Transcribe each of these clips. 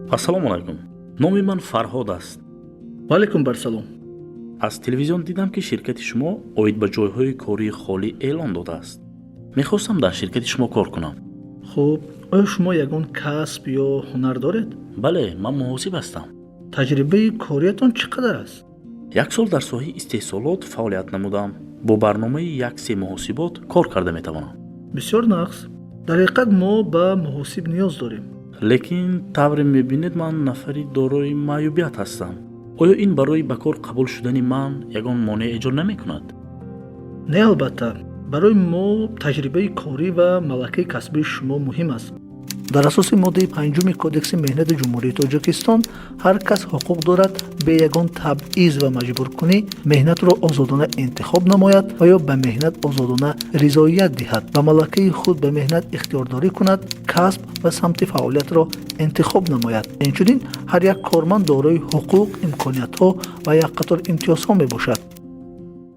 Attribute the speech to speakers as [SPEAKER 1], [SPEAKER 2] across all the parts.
[SPEAKER 1] Ассалому алайкум, номи ман Фарҳод аст.
[SPEAKER 2] Ваалайкум барсалом.
[SPEAKER 1] Аз телевизион дидам, ки ширкати шумо оид ба ҷойҳои кории холӣ эълон додааст. Мехостам дар ширкати шумо кор кунам.
[SPEAKER 2] Хуб, оё шумо ягон касб ё ҳунар доред?
[SPEAKER 1] Бале, ман муҳосиб ҳастам.
[SPEAKER 2] Таҷрибаи кориятон чӣ қадар аст?
[SPEAKER 1] Як сол дар соҳаи истеҳсолот фаъолият намудам. Бо барномаи яксе муҳосибот кор карда метавонам.
[SPEAKER 2] Бисёр нағз. Дар ҳақиқат, мо ба муҳосиб ниёз дорем.
[SPEAKER 1] Лекин тавре мебинед, ман нафари дорои маъюбият ҳастам. Оё ин барои ба кор қабул шудани ман ягон монеа эҷод намекунад?
[SPEAKER 2] Не, албатта, барои мо таҷрибаи корӣ ва малакаи касбии шумо муҳим аст. Дар асоси моддаи панҷуми Кодекси меҳнати Ҷумҳурии Тоҷикистон, ҳар кас ҳуқуқ дорад бе ягон табъиз ва маҷбуркунӣ меҳнатро озодона интихоб намояд ва ё ба меҳнат озодона ризоият диҳад, ба малакаи худ ба меҳнат ихтиёрдорӣ кунад, касб ва самти фаъолиятро интихоб намояд. Инчунин, ҳар як корманд дорои ҳуқуқ, имкониятҳо ва як қатор имтиёзҳо мебошад.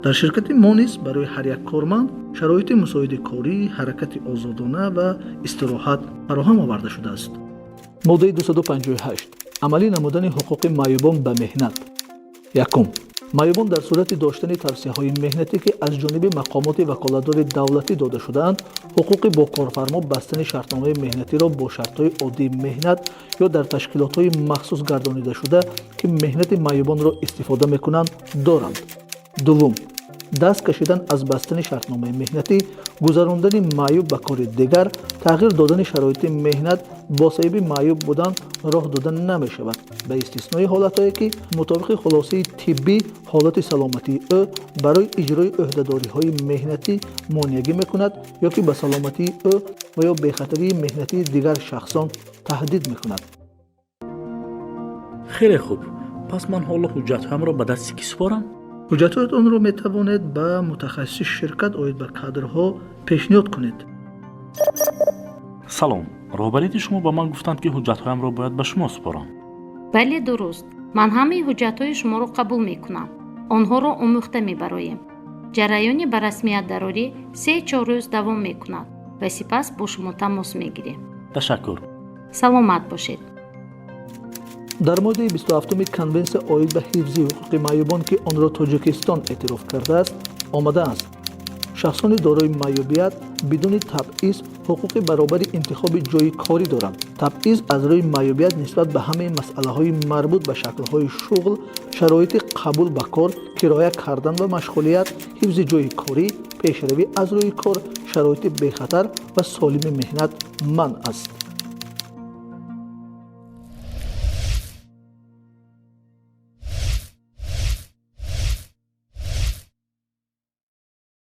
[SPEAKER 2] Дар ширкати мо низ барои ҳар як корманд шароити мусоиди корӣ, ҳаракати озодона ва истироҳат фароҳам оварда шудааст. Моддаи 258. Амалӣ намудани ҳуқуқи маъюбон ба меҳнат. Якум: маъюбон дар сурати доштани тавсияҳои меҳнатӣ, ки аз ҷониби мақомоти ваколатдори давлатӣ дода шудаанд, ҳуқуқи бо корфармо бастани шартномаи меҳнатиро бо шартҳои оддии меҳнат ё дар ташкилотҳои махсус гардонидашуда, ки меҳнати маъюбонро истифода мекунанд, доранд. Дуввум: даст кашидан аз бастани шартномаи меҳнатӣ, гузарондани маъюб ба кори дигар, тағйир додани шароити меҳнат бо сабаби маъюб будан роҳ дода намешавад, ба истиснои ҳолатҳое, ки мутобиқи хулосаи тиббӣ ҳолати саломатии ӯ барои иҷрои ӯҳдадориҳои меҳнатӣ монеагӣ мекунад ё ки ба саломатии ӯ ва ё бехатарии меҳнатии дигар шахсон таҳдид мекунад.
[SPEAKER 1] Хеле хуб, пас ман ҳоло ҳуҷҷатҳоямро ба дасти кӣ супорам?
[SPEAKER 2] Ҳуҷҷатҳоятонро метавонед ба мутахассиси ширкат оид ба кадрҳо пешниҳод кунед.
[SPEAKER 1] Салом, роҳбарияти шумо ба ман гуфтанд, ки ҳуҷҷатҳоямро бояд ба шумо супорам.
[SPEAKER 3] Бале, дуруст. Ман ҳамаи ҳуҷҷатҳои шуморо қабул мекунам, онҳоро омӯхта мебароем. Ҷараёни ба расмият дарорӣ 3-4 рӯз давом мекунад ва сипас бо шумо тамос мегирем.
[SPEAKER 1] Ташаккур.
[SPEAKER 3] Саломат бошед.
[SPEAKER 2] Дар моддаи 27-уми Конвенсия оид ба ҳифзи ҳуқуқи маъюбон, ки онро Тоҷикистон эътироф кардааст, омадааст: шахсони дорои маъюбият бидуни табъиз ҳуқуқи баробари интихоби ҷойи корӣ доранд. Табъиз аз рӯи маъюбият нисбат ба ҳамаи масъалаҳои марбут ба шаклҳои шуғл, шароити қабул ба кор, кироя кардан ва машғулият, ҳифзи ҷойи корӣ, пешравӣ аз рӯи кор, шароити бехатар ва солими меҳнат манъ аст.